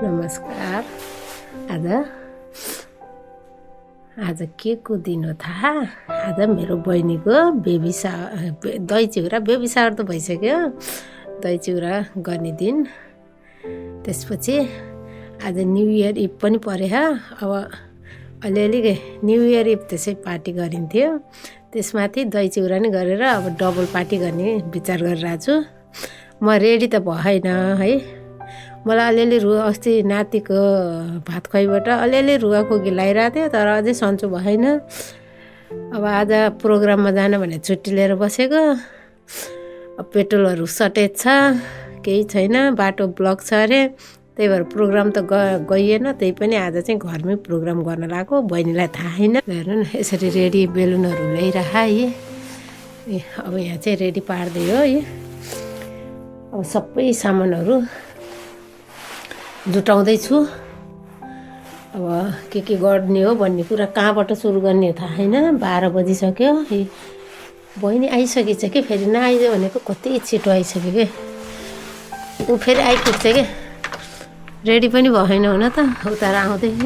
नमस्कार। आज के को दिन हो थाहा? आज मेरो बहिनीको बेबी सावर, दही चिउरा, बेबी सावर त भइसक्यो, दही चिउरा गर्ने दिन। त्यसपछि आज न्यू इयर इभ पनि पऱ्यो। अब अलिअलि न्यू इयर इभ त्यसै पार्टी गरिन्थ्यो, त्यसमाथि दही चिउरा नि गरेर अब डबल पार्टी गर्ने विचार गरिरहेको छु। म रेडी त भएन है, मलाई अलिअलि अस्ति नातिको भात खुवाइबाट अलिअलि रुगाखोकी लगाइरहेको थियो, तर अझै सन्चो भएन। अब आज प्रोग्राममा जान भने छुट्टी लिएर बसेको। अब पेट्रोलहरू सर्टेज छ, केही छैन, बाटो ब्लक छ अरे, त्यही भएर प्रोग्राम त गइएन। त्यही पनि आज चाहिँ घरमै प्रोग्राम गर्न लाग्यो, बहिनीलाई थाहा छैन। हेर्नु न, यसरी रेडी बेलुनहरू ल्याइरह है। अब यहाँ चाहिँ रेडी पार्दै हो है। अब सबै सामानहरू जुटाउँदैछु। अब के गर्ने हो भन्ने कुरा, कहाँबाट सुरु गर्ने हो थाहा छैन। 12 बजिसक्यो। बहिनी आइसकेछ कि, फेरि नआइदियो भनेको कति छिटो आइसक्यो कि, ऊ फेरि आइपुग्छ कि, रेडी पनि भएन हुन त, उतार आउँदैछ।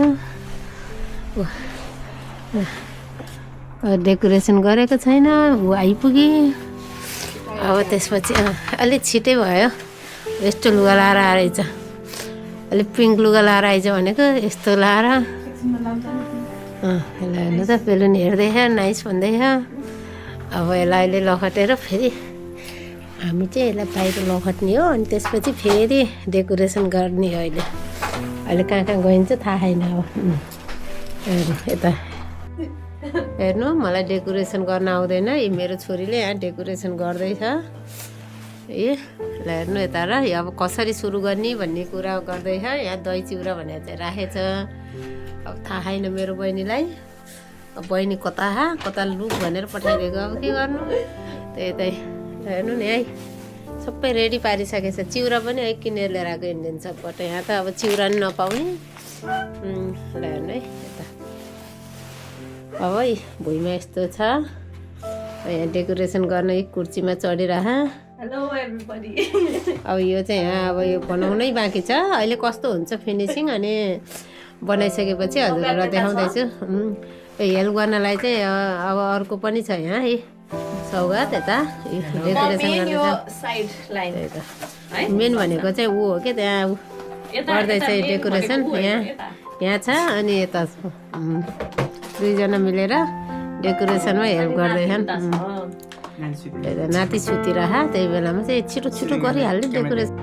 डेकोरेसन गरेको छैन, ऊ आइपुगे। अब त्यसपछि अलिक छिटै भयो। यस्तो लुगा लाएर आएछ, अलिक पिङ्क लुगा लाएर आइज भनेको, यस्तो लाएर। यसलाई हेर्नु त, बेलुन हेर्दैछ, नाइस भन्दैछ। अब यसलाई अहिले लखटेर फेरि हामी चाहिँ यसलाई बाहिर लखट्ने हो, अनि त्यसपछि फेरि डेकोरेसन गर्ने हो। अहिले कहाँ कहाँ गइन्छ थाहा छैन। अब हेर्नु यता, हेर्नु मलाई डेकोरेसन गर्न आउँदैन। यी मेरो छोरीले यहाँ डेकोरेसन गर्दैछ। ल हेर्नु यता, र अब कसरी सुरु गर्ने भन्ने कुरा गर्दैछ। यहाँ दही चिउरा भनेर चाहिँ राखेछ। अब थाहा छैन मेरो बहिनीलाई। अब बहिनी कता लुक भनेर पठाइदिएको, अब के गर्नु। त्यही हेर्नु नि है, सबै रेडी पारिसकेछ। चिउरा पनि है किनेर लिएर आएको इन्डियन सबबाट। यहाँ त अब चिउरा नि नपाउने। ल हेर्नु है यता, अब है भुइँमा यस्तो छ। यहाँ डेकोरेसन गर्न एक कुर्सीमा चढिरह। Hello everybody. अब यो चाहिँ यहाँ अब यो बनाउनै बाँकी छ। अहिले कस्तो हुन्छ फिनिसिङ, अनि बनाइसकेपछि हजुरहरूलाई देखाउँदैछु। हेल्प गर्नलाई चाहिँ अब अर्को पनि छ यहाँ है, सौगात। यता डेकोरेसन गर्दैछ। मेन भनेको चाहिँ ऊ हो कि, त्यहाँ गर्दैछ डेकोरेसन। यहाँ छ, अनि यता दुईजना मिलेर डेकोरेसनमा हेल्प गर्दैछन्। नाति सुतिरह, त्यही बेलामा चाहिँ छिटो गरिहाल्ने डेकोरेसन।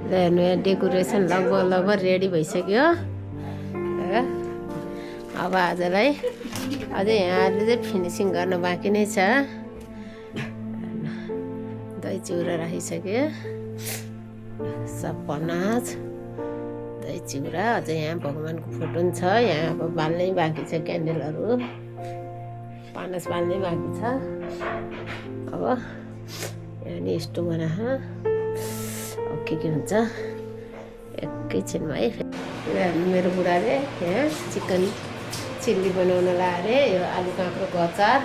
हेर्नु यहाँ डेकोरेसन लगभग रेडी भइसक्यो। अब आजलाई अझै यहाँले चाहिँ फिनिसिङ गर्न बाँकी नै छ। दही चिउरा राखिसक्यो, सब पनाज दही चिउरा। अझै यहाँ भगवान्को फोटो पनि छ। यहाँ अब बाल्नै बाँकी छ, क्यान्डलहरू पानस बाल्नै बाँकी छ। अब यहाँ नि यस्तो बना, अब के हुन्छ एकैछिनमा है। मेरो बुढाले यहाँ चिकन चिल्ली बनाउन लाएर, यो आलु काँक्रोको अचार,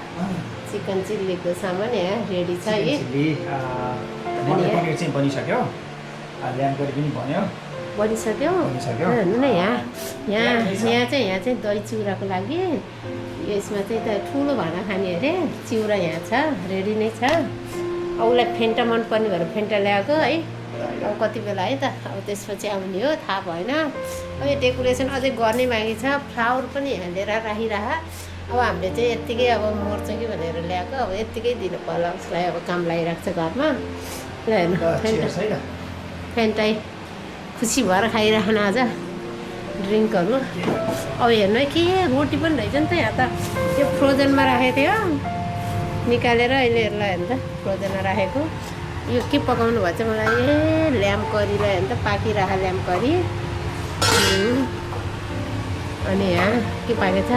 चिकन चिल्लीको सामान यहाँ रेडी छ। बनिसक्यो। हेर्नु न यहाँ चाहिँ दही चिउराको लागि यसमा चाहिँ त ठुलो भाँडा खाने अरे, चिउरा यहाँ छ, रेडी नै छ। अब उसलाई फेन्टा मनपर्ने भएर फेन्टा ल्याएको है। अब कति बेला है त, अब त्यसपछि आउने हो थाहा भएन। अब यो डेकोरेसन अझै गर्ने बाँकी छ। फ्लावर पनि यहाँ लिएर राखिरह। अब हामीले चाहिँ यत्तिकै अब मर्छ कि भनेर ल्याएको, अब यत्तिकै दिनु पर्ला उसलाई। अब काम लागिरहेको छ घरमा। ल हेर्नु फेन्टै खुसी भएर खाइराख्न आज ड्रिङ्कहरू। अब हेर्नु है, के रोटी पनि रहेछ नि त यहाँ त। त्यो फ्रोजनमा राखेको थियो, निकालेर अहिले हेर्नु त फ्रोजनमा राखेको। यो के पकाउनु भएको छ मलाई, ल्याम्प करीलाई हेर्नु त, पाकिरह ल्याम्प करी। अनि यहाँ के पाकेको छ,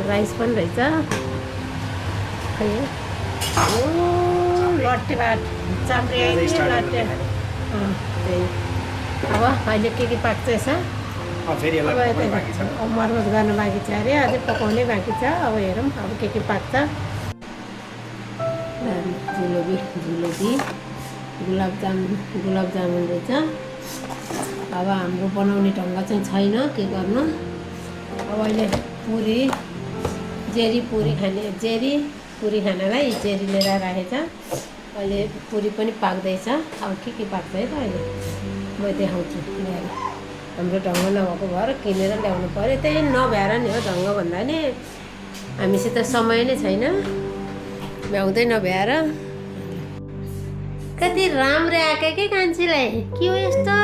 राइस पनि रहेछ। लट्टे भात चाम्रे लट्टे। अब अहिले के पाक्छ यसो, मर्मत गर्न बाँकी छ अरे, अझै पकाउनै बाँकी छ। अब हेरौँ अब के पाक्छ। जुलोबी गुलाब जामुन रहेछ। अब हाम्रो बनाउने ढङ्ग चाहिँ छैन, के गर्नु। अब अहिले पुरी जेरी पुरी खानालाई जेरी लिएर राखेछ। अहिले पुरी पनि पाक्दैछ। अब के पाक्छ है त अहिले म देखाउँछु ल्याएर। हाम्रो ढङ्ग नभएको भएर किनेर ल्याउनु पऱ्यो। त्यही नभ्याएर नि हो, ढङ्ग भन्दा नि हामीसित समय नै छैन, भ्याउँदै नभ्याएर। कति राम्रो आएको के कान्छीलाई, के हो यस्तो।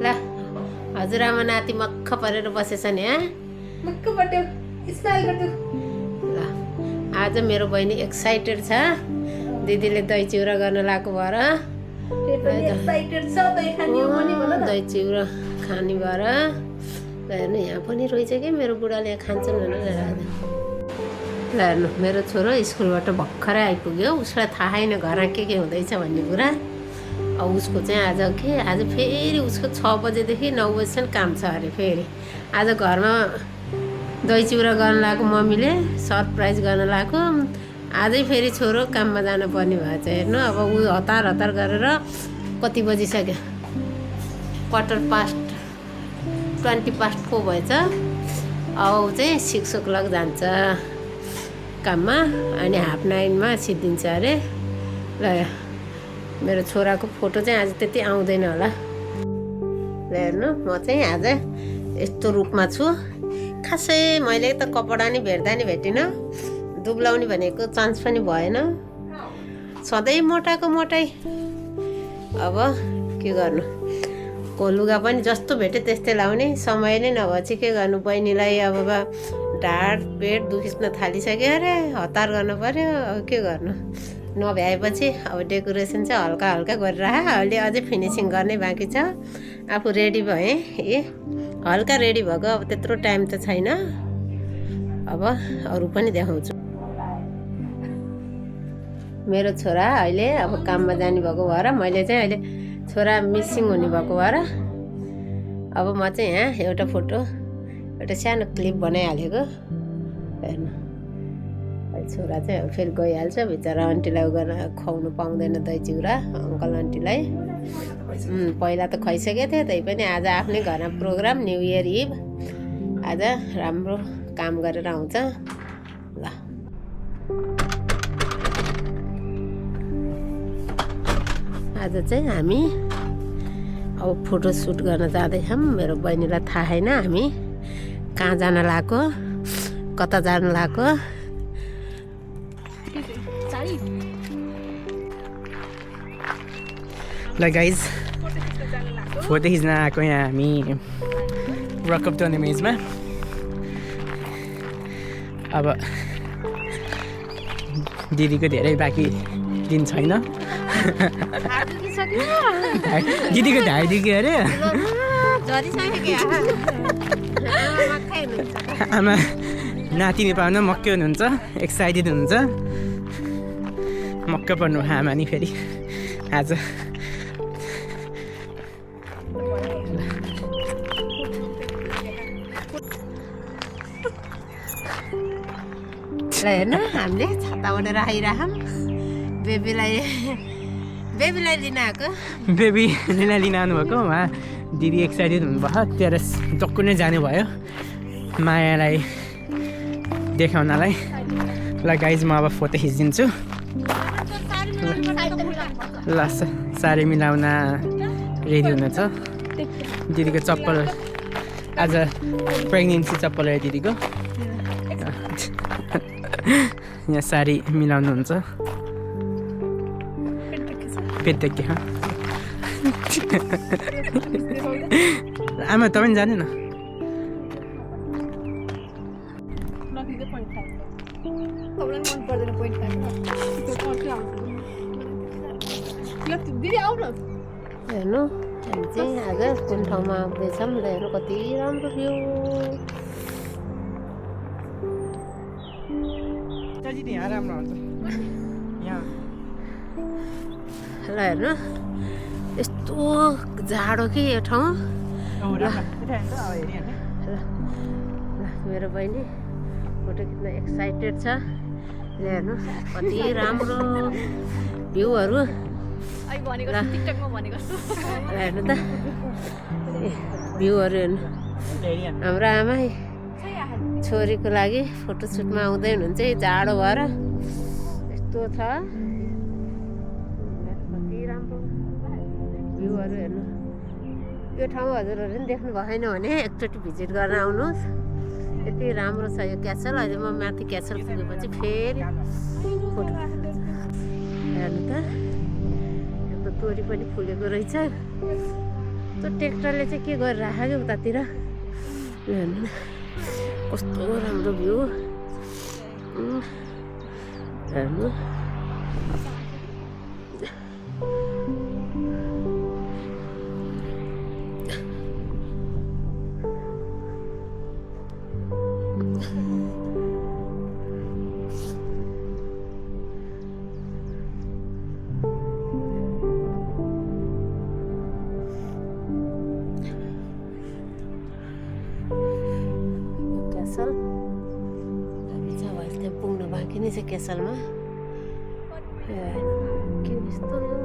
ल हजुरआमा नाति मक्ख परेर बसेछ नि। मक्ख पऱ्यो, स्माइल गर्छु। ल आज मेरो बहिनी एक्साइटेड छ, दिदीले दही चिउरा गर्न लगाएको भएर दही चिउरा खाने भएर। हेर्नु यहाँ पनि रहेछ कि मेरो बुढाले खान्छन् भनेर राख्दा। ल हेर्नु मेरो छोरो स्कुलबाट भर्खरै आइपुग्यो, उसलाई थाहा छैन घरमा के हुँदैछ भन्ने कुरा। अब उसको चाहिँ आज फेरि उसको 6 बजेदेखि 9 बजीसम्म काम छ अरे। फेरि आज घरमा दही चिउरा गर्न लगाएको मम्मीले, सरप्राइज गर्न लगाएको। आजै फेरि छोरो काममा जानुपर्ने भएछ। हेर्नु अब ऊ हतार गरेर कति बजिसक्यो, 4:20 भएछ। अब ऊ चाहिँ 6 o'clock जान्छ काममा, अनि 9:30मा सिद्धिन्छ अरे। ल मेरो छोराको फोटो चाहिँ आज त्यति आउँदैन होला। ल हेर्नु म चाहिँ आज यस्तो रूपमा छु। खासै मैले त कपडा नि भेट्दा नि भेटिनँ, दुब्लाउने भनेको चान्स पनि भएन। सधैँ मोटाको मोटाइ। अब के गर्नु, को लुगा पनि जस्तो भेट्यो त्यस्तै लाउने, समय नै नभएपछि के गर्नु। बहिनीलाई अब ढाड पेट दुखिस्न थालिसक्यो अरे, हतार गर्नु पर्यो। अब के गर्नु, नभ्याएपछि अब डेकोरेसन चाहिँ हल्का गरेर अहिले अझै फिनिसिङ गर्नै बाँकी छ। आफू रेडी भएँ, हल्का रेडी भएको। अब त्यत्रो टाइम त छैन। अब अरू पनि देखाउँछु। मेरो छोरा अहिले अब काममा जाने भएको भएर मैले चाहिँ अहिले छोरा मिसिङ हुने भएको भएर अब म चाहिँ यहाँ एउटा फोटो, एउटा सानो क्लिप बनाइहालेको। हेर्नु छोरा चाहिँ अब फेरि गइहाल्छ, बिचरा आन्टीलाई खुवाउनु पाउँदैन दही चिउरा अङ्कल आन्टीलाई। पहिला त खुवाइसकेको थियो, त्यही पनि आज आफ्नै घरमा प्रोग्राम, न्यु इयर इभ। आज राम्रो काम गरेर आउँछ। ल आज चाहिँ हामी अब फोटो सुट गर्न जाँदैछौँ। मेरो बहिनीलाई थाहा छैन हामी कहाँ जान लागेको, कता जान लागेको। ल गाइज फोटो खिच्न आएको यहाँ हामी रक अफ द इमेजमा। अब दिदीको धेरै बाँकी दिन छैन। दिदीको ढाड दुख्यो अरे। आमा नातिनी पाउन मक्कै हुनुहुन्छ, एक्साइटेड हुनुहुन्छ। मक्क पर्नु आमा नि फेरि आज। हेर्नु हामीले छाता ओढेर आइरहौँ। बेबीलाई लिन आएको। बेबी लिन आउनुभएको। उहाँ दिदी एक्साइटेड हुनुभयो, टेरेस टक्क नै जानुभयो मायालाई देखाउनलाई। ल गाइज म अब फोटो खिचिदिन्छु। ल साडी मिलाउन रेडी हुनुहुन्छ। दिदीको चप्पल आज प्रेग्नेन्सी चप्पल हो दिदीको। यहाँ साडी मिलाउनुहुन्छ। पेट देख्यो आमा तपाईँ जाने न। हेर्नु हामी चाहिँ आज कुन ठाउँमा आउँदैछौँ। हेर्नु कति राम्रो भ्यू। ल हेर्नु यस्तो जाडो कि यो ठाउँ। मेरो बहिनी फोटो खिच्न एक्साइटेड छ। हेर्नु कति राम्रो भ्यूहरू। हेर्नु त भ्यूहरू हेर्नु हाम्रो आमा छोरीको लागि फोटोसुटमा आउँदै हुनुहुन्छ जाडो भएर यस्तो छ कति राम्रो भ्यूहरू हेर्नु यो ठाउँ हजुरहरूले पनि देख्नु भएन भने एकचोटि भिजिट गर्न आउनुहोस् यति राम्रो छ यो क्यासल अहिले म माथि क्यासल पुगेपछि फेरि फोटो हेर्नु त यस्तो तोरी पनि फुलेको रहेछ त्यो ट्र्याक्टरले चाहिँ के गरिराख्यो उतातिर हेर्नु न कस्तो राम्रो भ्यू हेर्नु क्यासल हामी चाहिँ अब त्यहाँ पुग्नु बाँकी नै छ क्यासलमा के यस्तो यो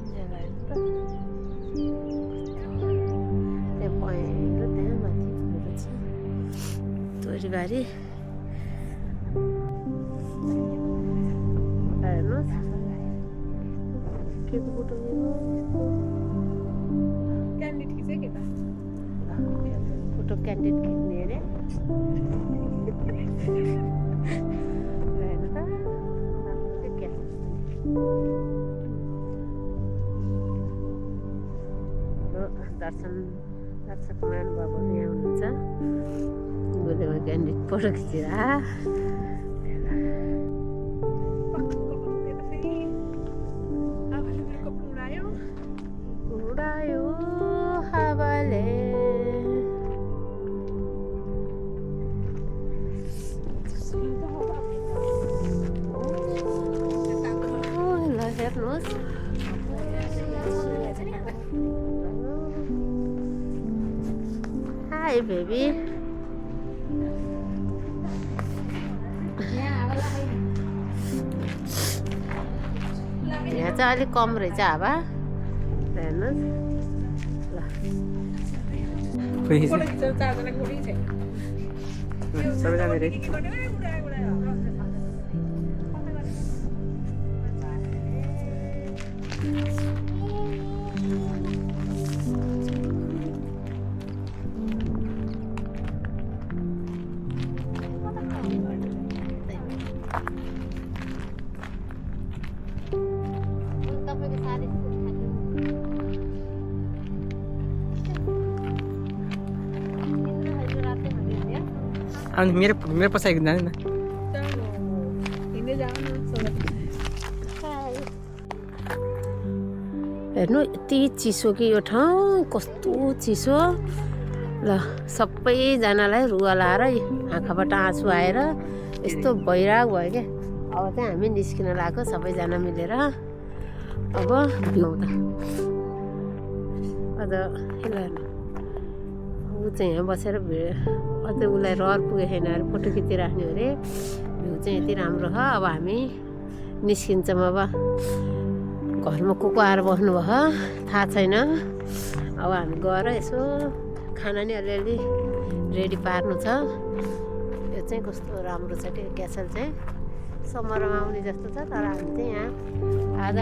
जग्गाहरू त त्यहाँ पहेँलो त्यहाँ माथि पुगेको छ तोरीबारी हेर्नुहोस् के को फोटो फोटो क्यान्डिड खिच्ने अरे हेर्नु त दर्शक महानुभावहरू यहाँ हुनुहुन्छ गोलेमा क्यान्डिड फोटो खिचेर उडायो हावाले हेर्नुहोस् हाई बेबी यहाँ चाहिँ अलिक कम रहेछ हावा हेर्नुहोस् अनि मेरो पछाडि जाने न हेर्नु यति चिसो कि यो ठाउँ कस्तो चिसो ल सबैजनालाई रुवा लाएर आँखाबाट आँसु आएर यस्तो भइरहेको भयो क्या अब चाहिँ हामी निस्किन लागेको सबैजना मिलेर अब भ्यू त अझ हेर्नु ऊ चाहिँ यहाँ बसेर अझै उसलाई रहर पुगेको छैन अरे फोटो खिचिराख्ने अरे भ्यू चाहिँ यति राम्रो छ अब हामी निस्किन्छौँ अब घरमा को आएर बस्नुभयो थाहा छैन अब हामी गएर यसो खाना नि अलिअलि रेडी पार्नु छ यो चाहिँ कस्तो राम्रो छ त्यो क्यासल चाहिँ समरमा आउने जस्तो छ तर हामी चाहिँ यहाँ आज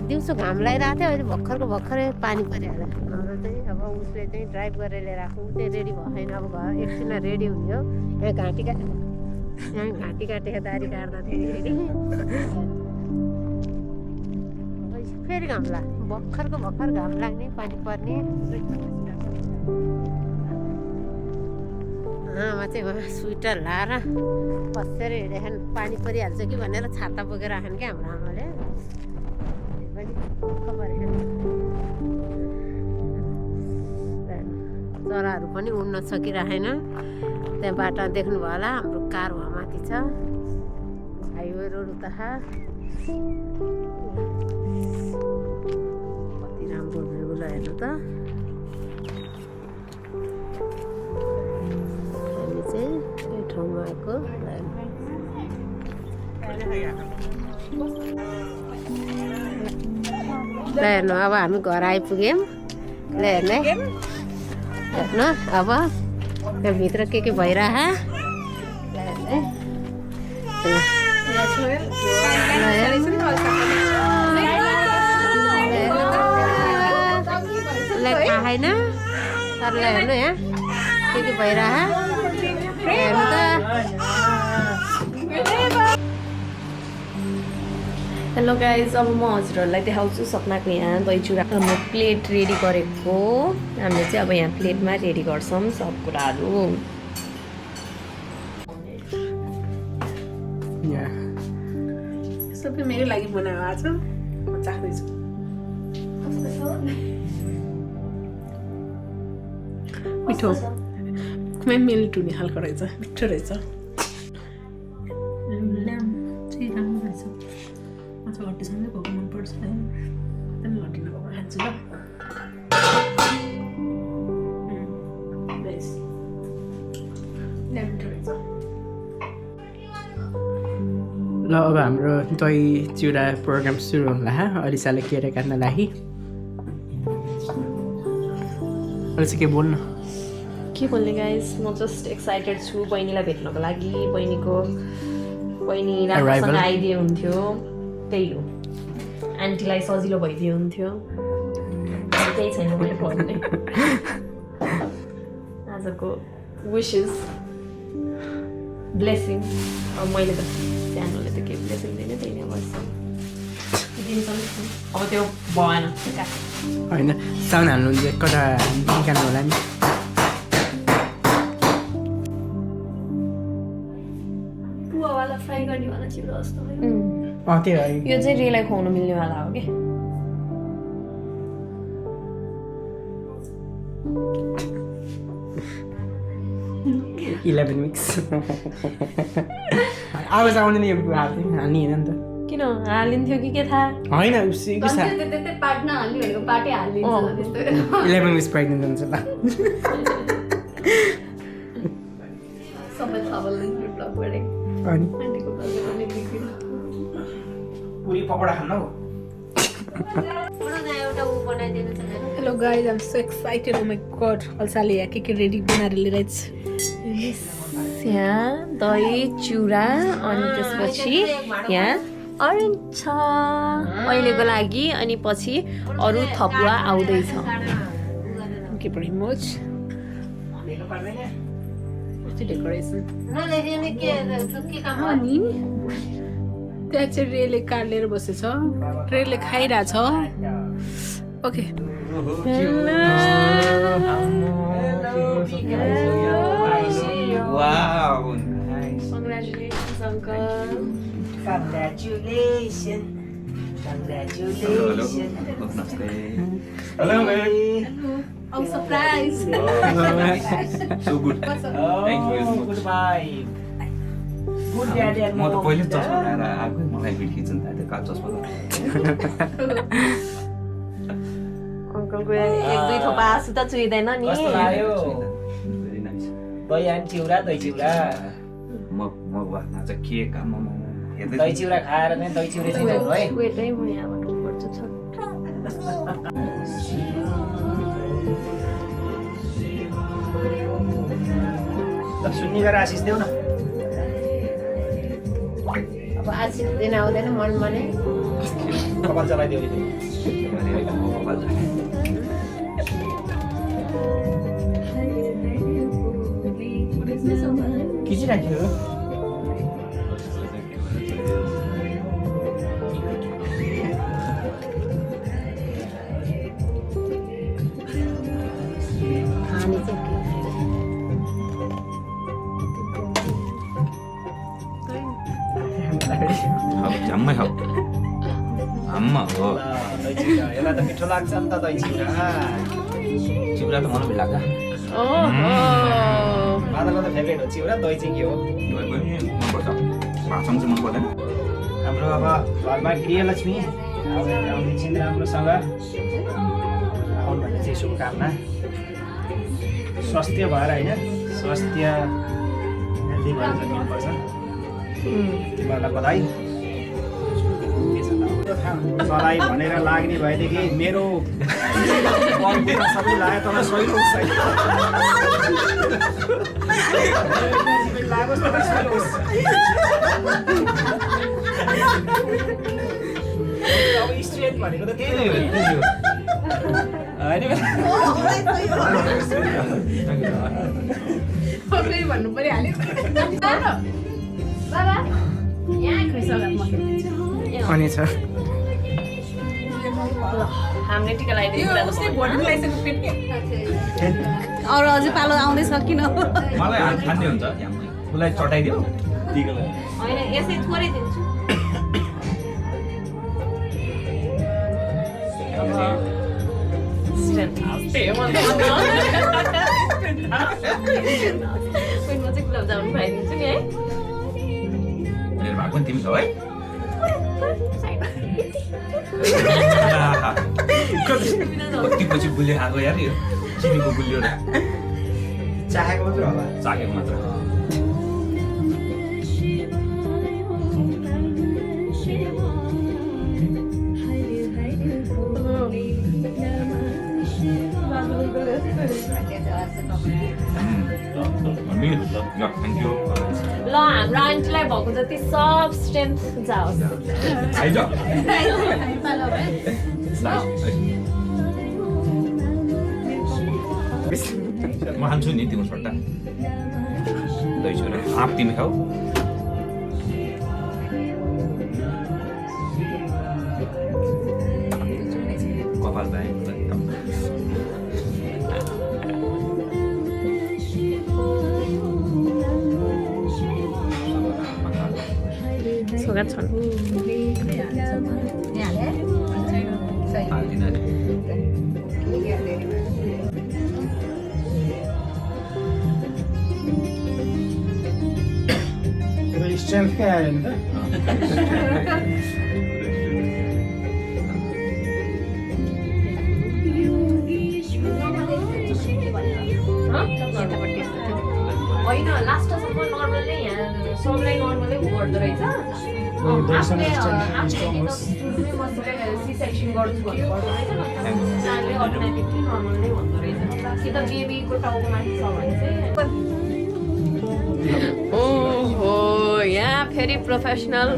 दिउँसो घाम लगाइरहेको थियो अहिले भर्खरै पानी परिहाल्यो हाम्रो चाहिँ अब उसले चाहिँ ड्राइभ गरेर लिएर आएको ऊ चाहिँ रेडी भएको छैन अब घर एकछिनमा रेडी हुने हो यहाँ घाँटी काटेर दारी काट्दाखेरि फेरि घाम लाग्ने भर्खर घाम लाग्ने पानी पर्ने आमा चाहिँ उहाँ स्वेटर लाएर बसेर हिँडेछन् पानी परिहाल्छ कि भनेर छाता बोकेर आएछन् क्या हाम्रो आमाले चराहरू पनि उड्न सकिरहेन त्यहाँ बाटो देख्नुभयो होला हाम्रो कार वहाँ माथि छ हाइवे रोड उता कति राम्रो भ्यू ल हेर्नु त हामी चाहिँ यो ठाउँमा आएको ल हेर्नु अब हामी घर आइपुग्यौँ। ल हेर्नु हेर्नु अब यो भित्र के भइरह। ल थाहा छैन तर ल हेर्नु यहाँ के भइरह हेर्नु त। हेलो गाइज, अब म हजुरहरूलाई देखाउँछु सपनाको यहाँ दही चुरा म प्लेट रेडी गरेको। हामीले चाहिँ अब यहाँ प्लेटमा रेडी गर्छौँ सब कुराहरू। सबै मेरो लागि बनाएको आज म चाख्दैछु। मिठो एकदमै मिल्टो हुने खालको रहेछ, मिठो रहेछ। घट्टीसँगै भएको मनपर्छ एकदमै घटी नभएको खान्छु ल। ल अब हाम्रो दही चिउरा प्रोग्राम सुरु होला। अलिसाले केरा काट्न लागि। अहिले चाहिँ के बोल्नु? के बोल्ने गाइज, म जस्ट एक्साइटेड छु बहिनीलाई भेट्नको लागि। बहिनी राम्रोसँग आइदिए हुन्थ्यो, त्यही हो। आन्टीलाई सजिलो भइदियो हुन्थ्यो। केही छैन मैले भन्ने। आजको विसेस ब्लेसिङ। अब मैले त सानोले त केही ब्लेसिङ दिने त्यही नै बस्छ। अब त्यो भएन होइन साउन हाल्नु कता निकाल्नु होला नि। पुवावाला फ्राई गर्नेवाला चिउरा जस्तो त्यही हो। यो चाहिँ रेलाई खुवाउनु मिल्नेवाला हो कि। 11 weeks आवाज आउने नि हाल्ने होइन नि त। किन हालिन्थ्यो कि के थाहा होइन 11 weeks प्रेग्नेन्ट हुन्छ ल। पुरी पकोडा खानु। Hello guys, I'm so excited. Oh my god, अल्साले यहाँ के रेडी बनाएर लिएर यहाँ दही चिउरा अनि त्यसपछि यहाँ अरेन्ज छ अहिलेको लागि। अनि पछि अरू थपुवा आउँदैछ। के बडी मच डेकोरेसन। अनि त्यहाँ चाहिँ रेले काटेर बसेछ, रेले खाइरहेछ। Okay Wow, nice. Congratulations, uncle. Congratulations. Hello, babe. I'm surprised. So good. Thank you. Goodbye. म त पहिले चस्मा लगाएर आएको, मलाई भिड खिच्नु थाल्यो त्यो कालो चस्मा। अङ्कलको एक दुई थोपा आँसु त चुहिँदैन नि। दही अनि चिउरा, दही चिउरा। म वासना चाहिँ के काम हेर्दै दही चिउरा खाएर चाहिँ दही चिउरा चाहिँ है। वेटै म यहाँबाट गर्छु छ। सुन्नी गरेर आशिष देऊ न। अब आशिष दिन आउँदैन मनमा नै कपाल चलाइदेऊ। खिचिराख्यो। खाने चाहिँ झम्मै हो आम्मा हो। दही चिउरा यसलाई त मिठो लाग्छ नि त दही चिउरा। चिउरा त मलाई पनि लाग्छ। माधवको त फेभरेट हो चिउरा, दही चाहिँ के हो? दही पनि मनपर्छ, भाषण चाहिँ मन पर्दैन। हाम्रो अब घरमा गृहलक्ष्मी आउने छिन् राम्रोसँग आउनु भन्ने चाहिँ शुभकामना। स्वास्थ्य भएर होइन, स्वास्थ्य हेल्दी भएर जन्मिनुपर्छ। तिमीहरूलाई बधाई। चलाइ भनेर लाग्ने भएदेखि मेरो सबै लाग्यो तर सही होस् अब स्ट्रेट भनेको त त्यही नै हो भन्नु परिहाल्यो अनि छ हामीले टिका लगाइदिनु अरू अझै पालो आउँदैछ किन मलाई हात खान्ने हुन्छ उसलाई चटाइदियो टिकालाई होइन यसै थोरै दिन्छु गुलाब जामुन खुवाइदिन्छु नि है मेरो भएको पनि तिमी छौ है कति पछि गुलियो खाएको यार यो चिनीको गुलियो र चाहेको मात्र होला चाखेको मात्र थ्याङ्क यू ल हाम्रो आन्टीलाई भएको जति सब स्ट्रेन्थ जाओस् आइज म खान्छु नि तिम्रो सट्टा दही छोरा आँप तिमी खाऊ कपाल बाहेक सोगा छन् स्ट्रेन्थकै आयो नि त होइन लास्टसम्म नर्मल नै यहाँ सबलाई नर्मलै गर्दो रहेछ सी सेक्सन गर्छु भन्नु पर्दो रहेछ उहाँले अटोमेटिकली नर्मल नै भन्दो रहेछ कि त बेबीको टाउको माथि छ भने चाहिँ ओहो यहाँ फेरि प्रोफेसनल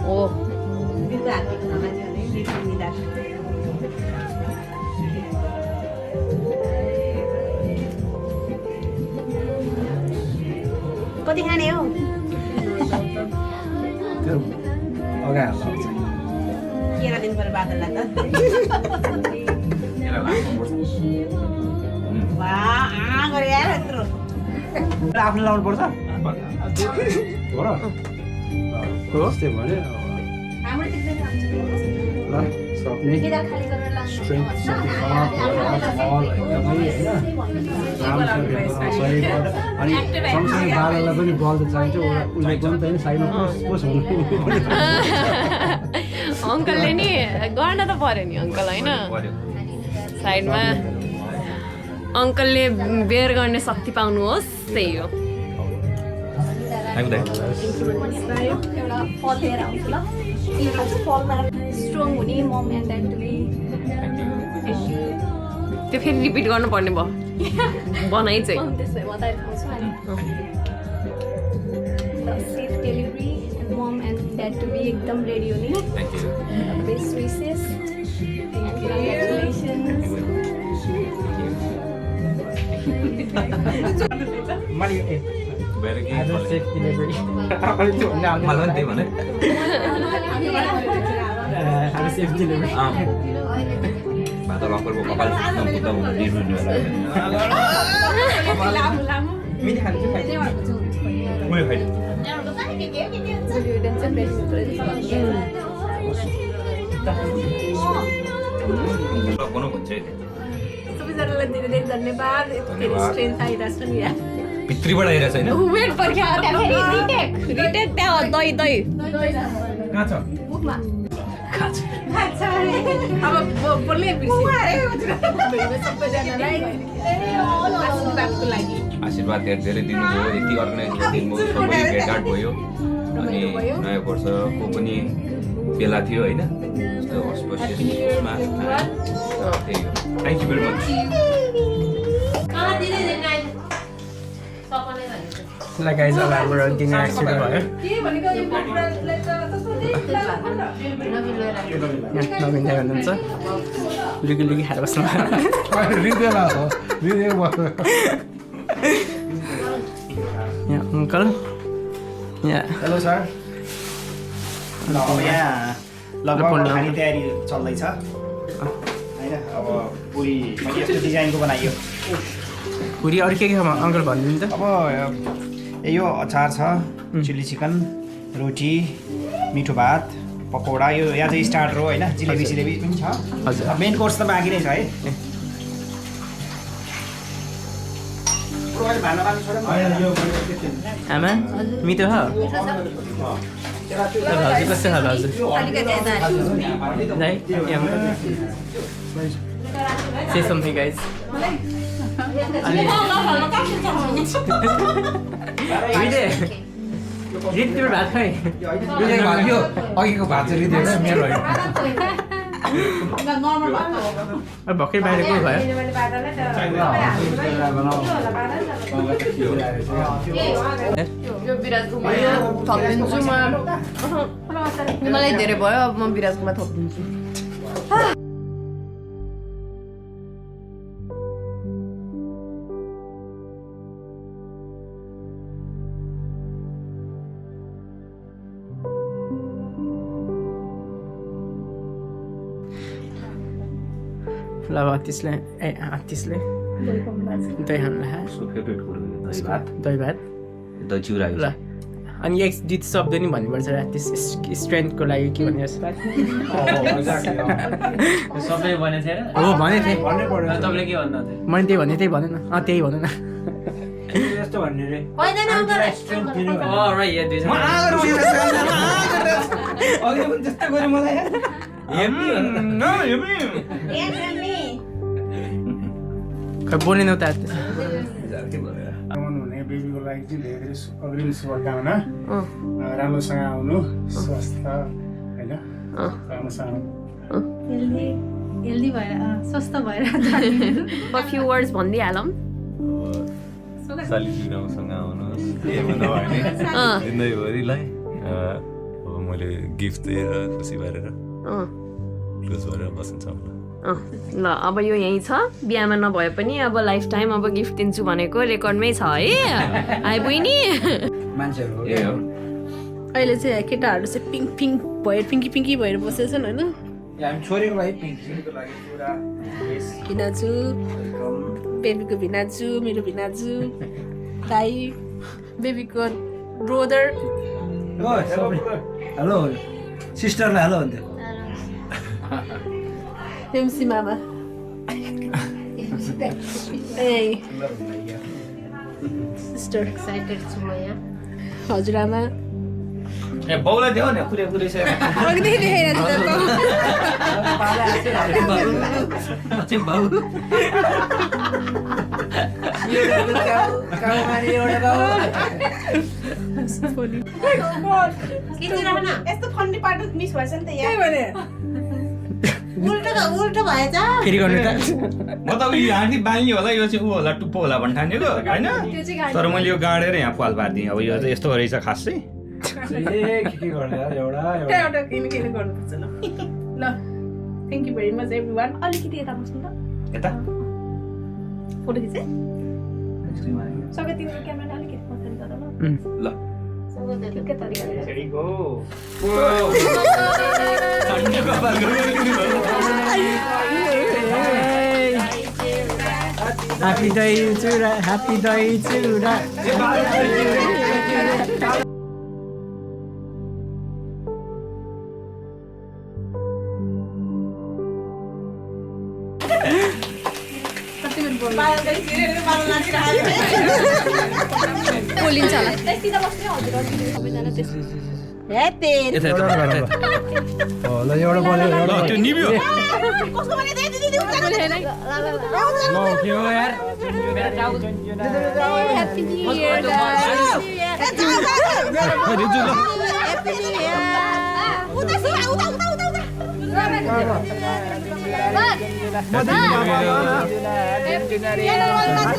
हो कति खाने हो अगाडि हाल्नु के दिनु पर्यो बादललाई त आफूले लाउनु पर्छ हो र त्यस्तै भन्यो ल सक्ने स्ट्रेन्थ अनि सँगसँगै बाबालाई पनि बल त चाहिन्छ उसले पनि त साइडमा कोस हुनु अङ्कलले नि गर्न त पर्यो नि अङ्कल होइन साइडमा अङ्कलले बेयर गर्ने शक्ति पाउनुहोस् त्यही हो स्ट्रङ हुने mum and dad to be त्यो फेरि रिपिट गर्नुपर्ने भयो बनाइ चाहिँ त्यसो भए बताएर थाउँछु अनि safe delivery mum and dad to be एकदम रेडी हुने बेस्ट विसेस सबैजनालाई धेरै धेरै धन्यवाद फेरि स्ट्रेन्थ आइरहेछ नि यहाँ भित्रीबाट आइरहेछ होइन वेट पर्ख्या त्यहाँ फेरि रिटेक त्यहाँ दही दही कहाँ छ अब बोल्नै बिर्सेँ सबैजनालाई आशीर्वादको लागि आशीर्वाद धेरै दिनुभयो, यति अर्गनाइज गरिदिनु भयो, सबैले भेटघाट भयो। अनि नयाँ वर्षको पनि बेला थियो होइन, त्यस्तो अस्पष्टमा त्यही हो। Thank you very much. ल गाइज अब हाम्रो डिनर सुरु भयो। नवीन दाइ हुनुहुन्छ, लुकी लुकी खाएर बस्नु। यहाँ अङ्कल, यहाँ हेलो सर। ल अब यहाँ लगभग खाने तयारी चल्दैछ होइन। अब पुरी मैले यस्तो डिजाइनको बनाइयो। पुरी अरू के अङ्कल भनिदिनु त। अब यो अचार छ, चिल्ली चिकन, रोटी, मिठो भात, पकौडा, यो यहाँ चाहिँ स्टार्टर हो होइन। जिलेबी सिलेबी पनि छ। हजुर। मेन कोर्स त बाँकी नै छ है। आमा मिठो हो। भाउजू कस्तो छ भाउजू? दाइ से समथिङ गाइज। रित भात खै अघिको भात चाहिँ रित होइन, मेरो होइन। भर्खर बाहिर को भयो? यो विराजकोमा थपिदिन्छु म। मलाई धेरै भयो, अब म विराजकोमा थपिदिन्छु। ल अब त्यसले त्यसले दही हाल्नु फेभरेट कुरो दही भात दही चिउरा। ल अनि एक दुई शब्द नि भन्नुपर्छ त्यस स्ट्रेन्थको लागि के भन्ने सबै भने थिएन हो भने थिएँ। तपाईँले के भन्नु थियो? मैले त्यही भने त्यही भन न। त्यही भन न। यस्तो भन्ने रे खै बोलेन उता हुने बेबीको लागि चाहिँ धेरै अग्रिम शुभकामना। राम्रोसँग आउनु, स्वस्थ होइन, राम्रोसँग हेल्दी भएर स्वस्थ भएर फ्यु वर्ड्स भनिदिइहालौँ। सालीसँग आउनुहोस्, जिन्दगीभरिलाई अब मैले गिफ्ट दिएर खुसी भएर क्लोज भएर बसिन्छ होला। ल अब यो यहीँ छ, बिहामा नभए पनि अब लाइफ टाइम अब गिफ्ट दिन्छु भनेको रेकर्डमै छ है। आइ बहिनी मान्छेहरू अहिले चाहिँ केटाहरू चाहिँ पिङ्क पिङ्क भएर पिङ्की भएर बसेको छन् होइन। हामी छोरीको लागि पिङ्कीको लागि पुरा भिनाजु, बेबीको भिनाजु, मेरो भिनाजु, दाई, बेबीको ब्रोदर। हेलो सिस्टरलाई हेलो भन्थ्यो। एमसी मामा सिस्टर एक्साइटेड छु म यहाँ। हजुरआमा ए बाउलाई देऊ न कुरे कुरे छ। अघिदेखि देखाइरहेको छु बाउ यस्तो फन्डी पार्ट मिस भएछ नि त यहाँ। उल्टो भएछ फेरि गर्नु त। म त उयो हाँडी बाल्ने होला, यो चाहिँ ऊ होला टुप्पो होला भन्ने ठानेको होइन, तर मैले यो गाडेर यहाँ पाल पारिदिएँ। अब यो चाहिँ यस्तो रहेछ खास चाहिँ। के गर्ने एउटा किन गर्नुपर्छ ल। ल thank you very much everyone. अलिकति यता बस्नु त, यता फोटो खिचे सबै तिम्रो क्यामेरा अलिकति पछाडि गर ल। ल ठिकै तरिकाले ह्याप्पी दही चुरा, ह्याप्पी दही चुरा। बोलिन्छ होला। त्यस्तै त बस्ने हजुर सबैजना त्यस्तो Happy. ल एउटा बोल्यो एउटा त्यो निभ्यो के हो यार Happy New Year, Happy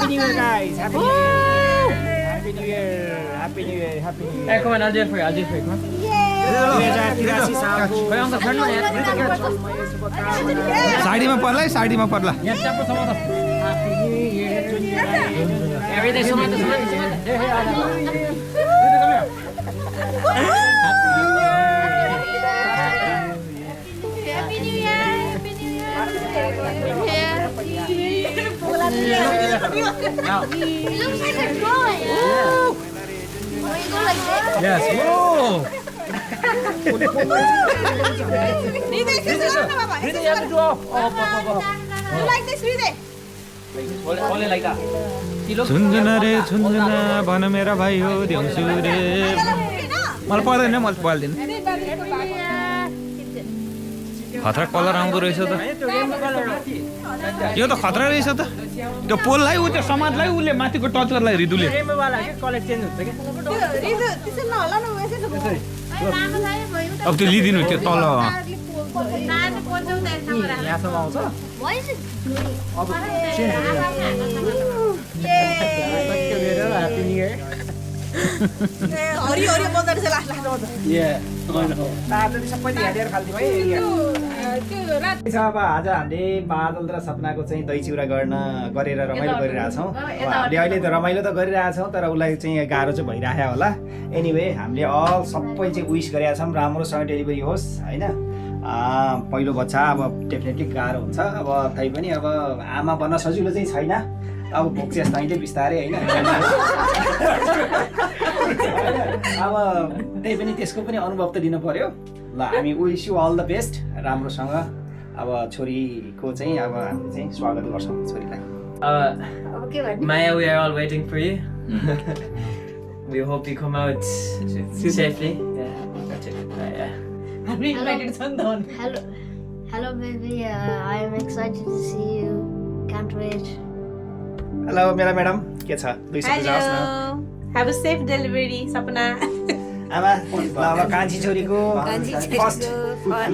New Year, guys. Happy New Year. Happy New Year. Happy New Year. Hey, come on, I'll do it for you. Come on. 2083 सालको खोइ आउँछ फ्रेन्डमा यार साडीमा पर्ला है साडीमा पर्ला यहाँ च्याप्पो समाउँछ every day समाउँछ Happy New Year. It looks like a drawing. When you go like this. Yes. Whoa. Ride, you have to do off. You like this, Ride? Only like that. झुन्झुना रे झुन्झुना भन मेरा भाइ हो देउँछु रे मलाई पर्दैन मैले पाल्दिन खतरा कलर आउँदो रहेछ त यो त खतरा रहेछ त त्यो पोललाई उ त्यो समाजलाई उसले माथिको टचरलाई रिदुले रेमोवाला के कलर चेन्ज हुन्छ के अब त्यो लिदिनु त्यो तल यहाँसम्म आउँछ Why is it green? Happy New Year. अब आज हामीले बादल र सपनाको चाहिँ दही चिउरा गरेर रमाइलो गरिरहेछौँ हामीले अहिले त रमाइलो त गरिरहेछौँ तर उसलाई चाहिँ गाह्रो चाहिँ भइरहेको होला एनिवे हामीले सबै चाहिँ विस गरेका छौँ राम्रोसँग डेलिभरी होस् होइन पहिलो बच्चा अब डेफिनेटली गाह्रो हुन्छ अब तैपनि अब आमा बन्न सजिलो चाहिँ छैन अब भोक्सियास तैँले बिस्तारै होइन अब त्यही पनि त्यसको पनि अनुभव त दिनु पर्यो ल हामी wish you all the best राम्रोसँग अब छोरीको चाहिँ अब हामीले चाहिँ स्वागत गर्छौँ छोरीलाई Maya, we are all waiting for you. We hope you come out safely. Hello, baby. I am excited to see you. Can't wait. Hello मेरा म्याडम के छ 2 शब्द जाओस् न Have a safe delivery, Sapna. आमा ल अब कान्छी छोरीको फर्स्ट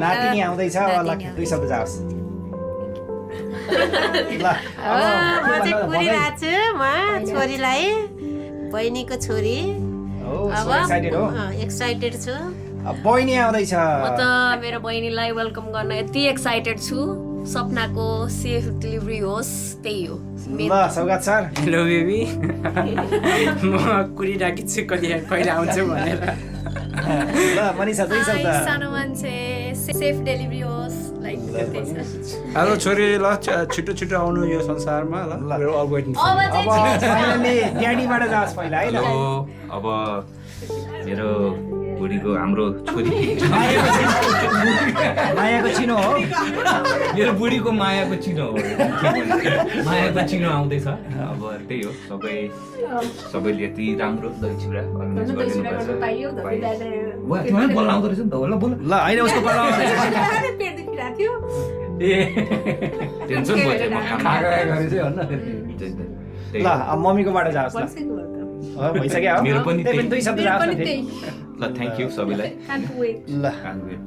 नातिनी आउँदैछ ल 2 शब्द जाओस् ल म चाहिँ कुरिरहेको छु म छोरीलाई बहिनीको छोरी अब एक्साइटेड हो एक्साइटेड छु अब बहिनी आउँदैछ म त मेरो बहिनीलाई वेलकम गर्न यति एक्साइटेड छु सपनाको सेफ डेलिभरी होस् त्यही हो ल सौगात सर हेलो बेबी म कुरिरहेको छु कहिले आउँछु भनेर ल मनिषा 2 शब्द सानो मान्छे सेफ डेलिभरी होस् लाइक हेलो छोरी ल छिटो छिटो आउनु यो संसारमा ल अल वेटिङ अब फाइनली ड्याडीबाट जाओस् पहिला है ल अब मेरो बुढीको हाम्रो छोरी मायाको चिनो हो मेरो बुढीको मायाको चिनो हो मायाको चिनो आउँदैछ अब त्यही हो सबैले यति राम्रो दही चिउरा अर्गनाइज गरिदिनुपर्छ बोल्न आउँदो रहेछ नि त होला बोल ल होइन उसको पाला ए टेन्सन भयो म काम ल अब मम्मीकोबाट जाओस् ल भइसक्यो हो मेरो पनि 2 शब्द जाओस् न ल थ्यांक यू सबैलाई ल कान्ट वेट